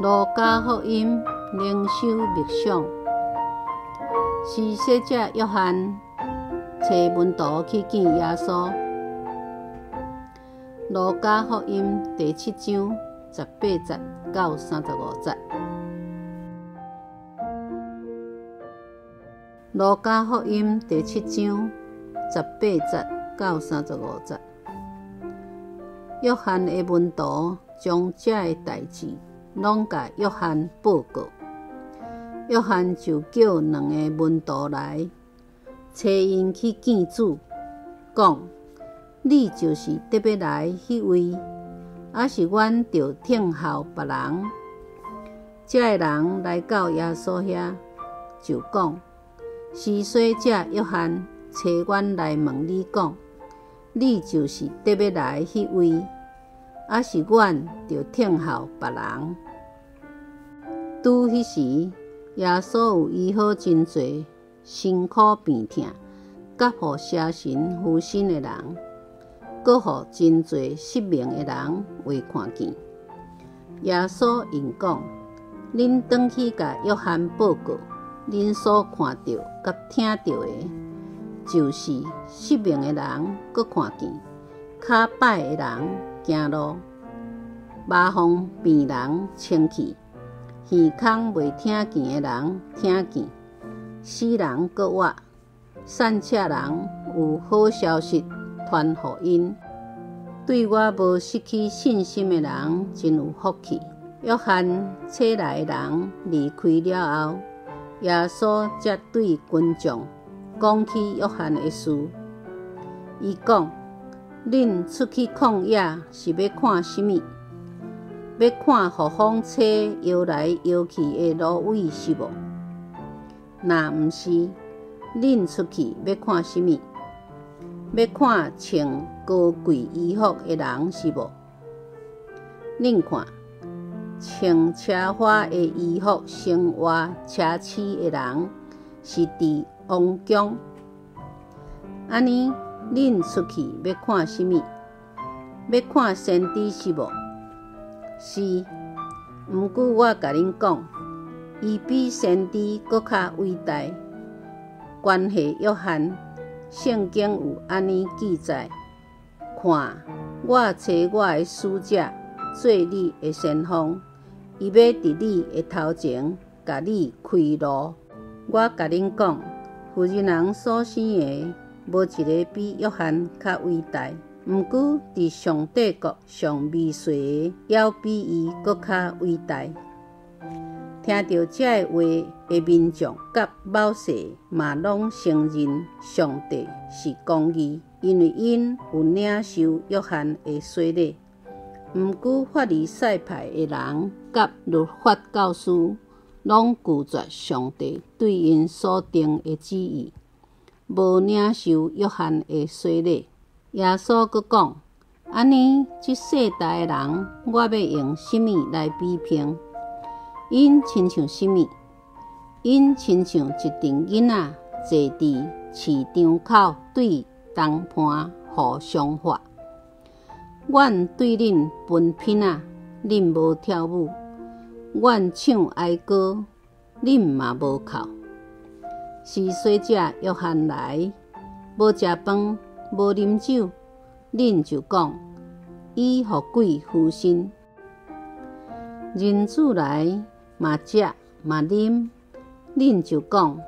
路加福音靈修默想，施洗者約翰差門徒去見耶穌。路加福音第七章十八節到35節。路加福音第七章十八節到35節。約翰的門徒將這个代誌攏共約翰報告，約翰就叫兩个門徒來，差𪜶去見主，講：你就是得欲來彼位，抑是阮著等候別人？這个人來到耶穌遐，就講：施洗者約翰差阮來問你講：你就是得欲來彼位，抑是阮著等候別人？拄彼時，耶穌有醫好真濟辛苦病疼，佮予邪神附身的人，閣予真濟失明的人會看見。耶穌應講：恁轉去共約翰報告，恁所看著佮聽著的，就是失明的人閣看見，跤擺的人行路，麻風病人清氣，耳空袂聽見的人聽見，死人閣活，散赤人有好消息傳予𪜶。對我無失去信心的人真有福氣。約翰差來的人離開了後，耶穌才對群眾講起約翰的事。伊講：恁出去曠野是欲看啥物？欲看予風吹搖來搖去的蘆葦是無？若毋是，恁出去欲看啥物？欲看穿高貴衣服的人是無？恁看，穿奢華的衣服生活奢侈的人，是佇王宮。按呢，恁出去欲看啥物？欲看先知是無？是，毋過我共恁講，伊比先知閣較偉大。關係約翰，聖經有按呢記載：看，我差我的使者做你的先鋒，伊欲佇你的頭前共你開路。我共恁講，婦人人所生的，無一个比約翰較偉大。毋過，佇上帝國上微細的，猶比伊閣較偉大。聽著這个話的民眾佮謀士嘛攏承認上帝是公義，因為𪜶有領受約翰的洗禮。毋過，法利賽派的人佮律法教師攏拒絕上帝對𪜶所定的旨意，無領受約翰的洗禮。耶穌閣講：按呢，這世代的人，我欲用啥物來比評？𪜶親像啥物？𪜶親像一陣囡仔坐佇市場口對銅盤互相喝。阮對恁歕蘋仔，恁無跳舞；阮唱哀歌，恁嘛無哭。施洗者約翰來，無食飯，無啉酒，恁就講，伊予鬼附身。人子來，嘛食嘛啉，恁就講，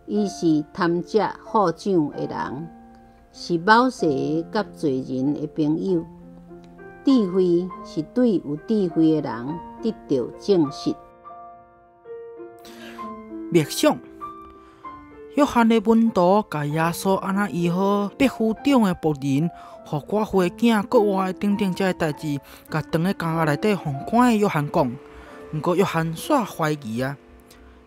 伊是貪食好酒的人，是謀士佮罪人的朋友。智慧是對有智慧的人得著證實。默想，約翰的門徒共耶穌按怎醫好百夫長的僕人，予寡婦的囝閣活的等等這个代誌，共藏咧監獄內底予關的約翰講。毋過約翰煞懷疑啊，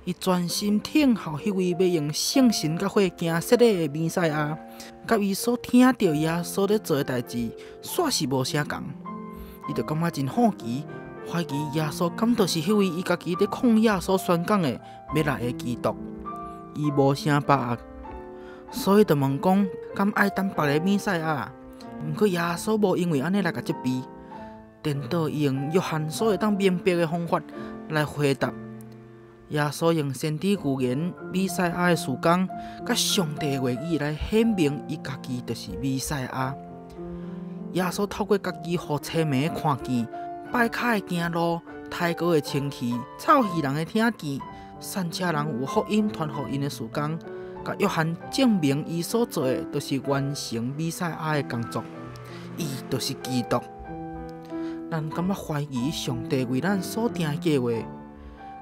伊專心等候彼位欲用聖神佮火行洗禮的彌賽亞，佮伊所聽著耶穌咧做的代誌，煞是無啥仝。伊就感覺真好奇，懷疑耶穌敢就是彼位伊家己佇曠野所宣講的欲來的基督。伊無啥把握，所以就問講，敢愛等別个彌賽亞？毋過耶穌無因為按呢來共責備，顛倒伊用約翰所會當明白的方法來回答。耶穌用先知預言彌賽亞的事工，佮上帝的話語來顯明伊家己就是彌賽亞。耶穌透過家己予青盲看見、跛跤的行路、癩瘽的清氣、臭耳人的聽見、散赤人有福音傳予𪜶的事工，共約翰證明伊所做的，就是完成彌賽亞的工作，伊就是基督。咱敢捌懷疑上帝為咱所訂的計劃？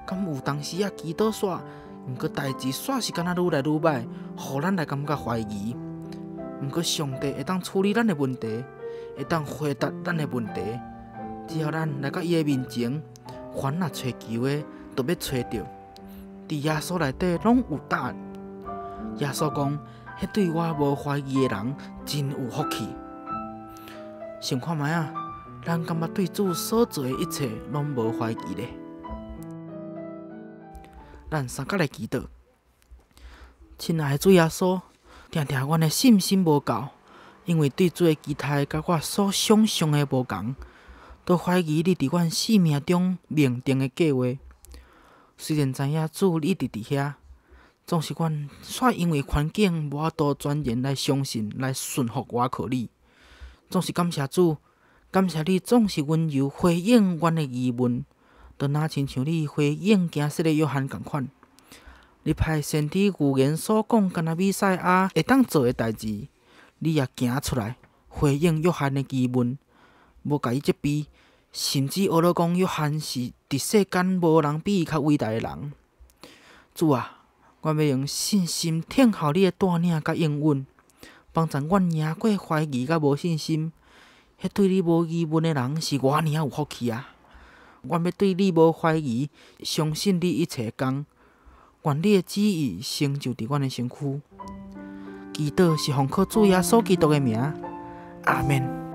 敢有當時仔祈禱煞，毋過代誌煞是敢若愈來愈䆀，予咱來感覺懷疑。毋過上帝會當處理咱的問題，會當回答咱的問題。只要咱來到伊的面前，凡若揣求的，都欲揣著。佇耶穌內底攏有答案。耶穌講：彼對我無懷疑的人，真有福氣。想看覓仔，咱敢捌對主所做的一切攏無懷疑咧？咱相佮來祈禱。親愛的主耶穌，定定阮的信心無夠，因為對主的期待佮我所想像的無仝，都懷疑你佇阮生命中命定的計劃。雖然知影主你一直佇遐，總是阮煞因為環境無法度全然來相信、來順服倚靠你。總是感謝主，感謝你總是溫柔回應阮的疑問，就若親像你回應驚洗禮約翰仝款。你派先知預言所講，敢若彌賽亞會當做的代誌，你也行出來回應約翰的疑問，無共伊責備，甚至呵咾講約翰是佇世間無人比伊較偉大的人。主啊，我欲用信心聽候你的帶領佮應允，幫助阮贏過懷疑佮無信心。彼對你無疑問的人是偌爾仔有福氣啊！阮欲對你無懷疑，相信你一切的工。願你的旨意成就佇阮的身軀。祈禱是奉靠主耶穌基督的名，阿們。